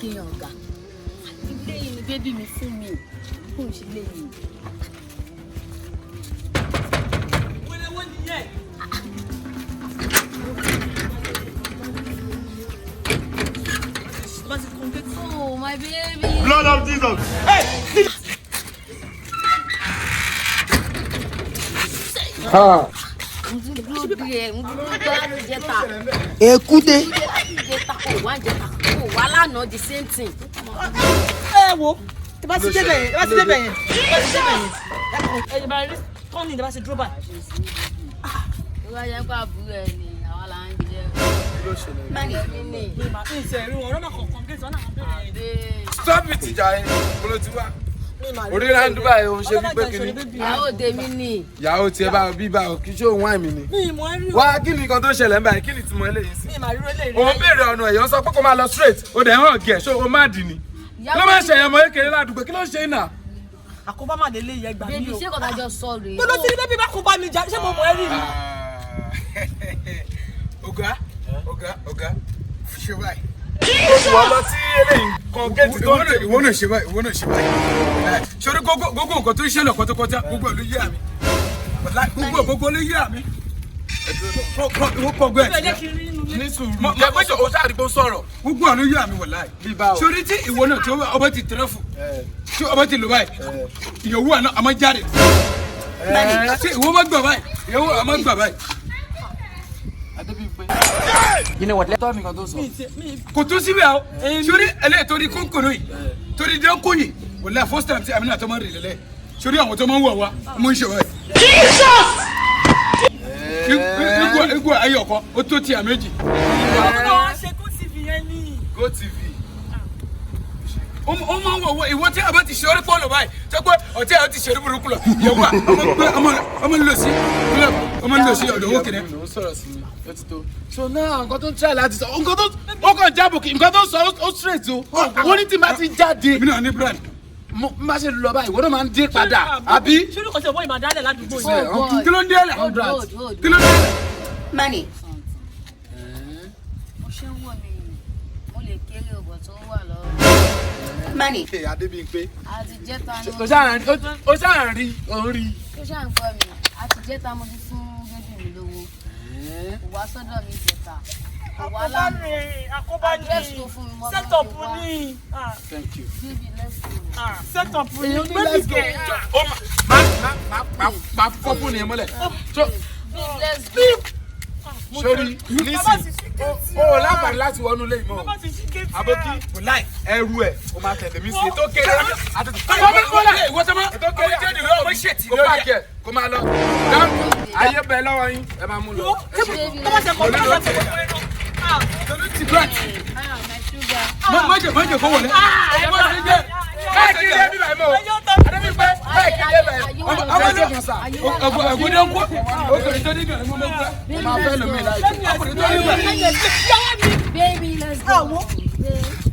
Kéèyàn ọ̀gá. Ilé yìí ni baby mi fún mi. Kò ń ṣe ilé yìí. Wẹ́rẹ́ wọ́n nìyẹn. Bá ti kún kékeré. Oh, my baby. Blood of Jesus. Mo ti dúró díẹ̀, mo dúró díẹ̀ ló jẹ ta. Èkúté. Jẹ ta, kò wá jẹ ta, kò wá lánàá, the same thing. Ẹ wo, tí bá ti débẹ̀ yẹn, tí bá ti débẹ̀ yẹn, tí bá ti débẹ̀ yẹn, ẹ bá rí tọ́ni tí bá ti dúró báyìí. Tó bá jẹ́ pé àbúrò ẹ̀ ni àwa là ń jẹ. Mi mà ń ṣe rí wọn, ọ̀rọ̀ kọ̀ọ̀kan gé sọ́nà àwọn bẹ̀rẹ̀ yẹn. Stop it jàre, bolo ti wá. Mi mà rí. Orí ráńdú báyìí, òun ṣe bí pé kí ni. Ìyàwó tèmi ni. Ìyàwó tiẹ̀ bá bí bá o, kí ṣé òun wáìn mi ni? Mi ìmọ̀ ẹ rí o. Wá, kí ni nǹkan tó ṣẹlẹ̀ ń báyìí? Kí ni ìtumọ̀ eléyìí sí? Mi mà rí eléyìí rí. Òun béèrè ọ̀nà, èèyàn sọ pé kó máa lọ straight, ó dẹ̀ hàn gẹ̀, ṣé o má dì ní? Kí ló máa ń ṣe èèyàn ọmọ kékeré ládùúgbò? Kí ló ń ṣe é nà? Àkóbá mà lélẹ̀ yẹn, gbà mí Baby, o. ṣé kò tá jọ sọ rèé? Mo lọ sí ní baby bá kó bá mi jà, ṣé mo mọ̀ ẹ́ rí ni? Ọ̀gá, ọ̀gá, ọ̀gá, ṣe báyìí. Wọ́n lọ sí eléyìí kan géètì tó ń tẹ̀. Ìwọ náà ṣe báyìí, ìwọ náà ṣe báyìí. Sori gbogbo gbogbo nǹkan tó ń ṣẹlẹ̀ kọ́tọ́kọ́tà, gbogbo ẹ̀ ló yé àmì. Gbogbo gbogbo ló yé àmì. Ìwọ pọ̀ gbẹ́. Ẹ jẹ́ kí n rí inú ilé. Ní sùúrù. Jẹ́ pé o ṣáà rí pé ó sọ̀rọ̀. Gbogbo ẹ̀ ló yé àmì, wàláì. Bíbá o. Sori tí ìwọ náà tí ọba ti tẹrẹ fún, tí ọba ti lò báyìí, ìyàwó àná àmọ́ jáde. Tí ìwọ bá gbà báyìí, ìyàwó àmọ́ gbà báyìí. You know what? Tọ́ mi kan tó sọ. Kò tó síbẹ̀ o. Sori ẹlẹ́yìn torí kónkòrò yìí, torí dẹ́kun yìí, wàláì, first time tí àmì náà tó máa ń rìn lẹ́lẹ̀. Sori àwọn tó máa ń wọ̀ wá, ọmọ ń ṣe báyìí. Igun ayé ọkọ, ó tó tí a méjì. Àwọn náà wá ṣe kó TV yẹn ní. Go TV. Ó máa ń wọ̀ wọ ìwọ tí a bá ti ṣe orí pọ́ọ̀lù báyìí, ṣé pé ọtí àwọn ti ṣe orí burúkú lọ, ìyẹ̀wò à ọmọ gbé ọmọ ń lọ sí club, ọmọ ń lọ sí ọ̀dọ̀ owó kìnìún. Ó sọ̀rọ̀ sí mi, ó ti tó. So now, nǹkan tó ń try láti sọ, nǹkan tó ó kàn jábò kí nǹkan tó ń sọ ó straight o. Wọ́n ní tí n bá ti jáde, Èmi náà ní brand. mo n bá ṣe lọ báyìí, ìwọ náà máa ń dé padà, àbí? Ṣé olùkọ́ ṣe ọ̀bọ ìmàdálẹ̀ ládùúgbò yìí? Oh boy. Kí ló ń dé ẹ̀lẹ̀? Hold, hold, hold. Kí ló ń dé ẹ̀lẹ̀? Money. Mo ṣe ń wò mí, mo lè kéré ọ̀bọ̀ tó wà lọ́wọ́. Money. Ṣé Adébímpé? Àti jẹ́ta ni O ṣáà ń rí, o ṣáà ń rí, o ń rí. Tó ṣáà ń gbọ́ mi, àti jẹ́ta mo ti fún baby mi lówó. Kò wá sọ́dọ̀ mi jẹta. Kò wá Àkóbá lánàá. ni, àkóbá ni. Address tó fún mi mọ́ Set up ni. Ah, Thank you. Baby, let's go. ah, set up ni. Èyàn ní Baby let's go. kẹ̀. Ó máa máa fọ́ fún nìyẹn mọ́lẹ̀. Babe, let's go. Sórí Bàbá nísì, ti ṣí géètì. o ò láǹfààní láti wọnú ilé ìmọ̀. Bàbá ti ṣí géètì. Aboki, wòláì, ẹrù ẹ̀, o máa tẹ̀lé mi sí. Ètò kéré àti Ọmọ kọ́lá ìwọ tó máa ètò kéré ọmọ jáde lọ́wọ́, ọmọ ṣètì kó lórí pààkì ẹ̀. ẹ̀, kó máa lọ. Dáńkù, ayé bẹ lọ́wọ́ yín, ẹ máa mú lọ. Wo, tó bá ṣe kọ̀, tó bá ṣe kọ̀, ah, Torí ti brand. Ah, my sugar. Má jẹ́ kó wọlé. Ẹ má ṣe jẹ́ báyìí kí dé bíbá ẹ̀ mọ́ o. Adébímpé, báyìí kí dé bẹ̀. Ayé wà Ọmọ lọ́wọ́. ọmọ kan sà. Ọ̀gbọ̀n dẹ́kun. Ọkùnrin tó ní ìgbà ni mo máa ń gbà. Baby, Máa fẹ́ let's lómi go. láìpẹ́. Ọkùnrin tó ní ìgbà. Baby, let's go. Àwo. Babe.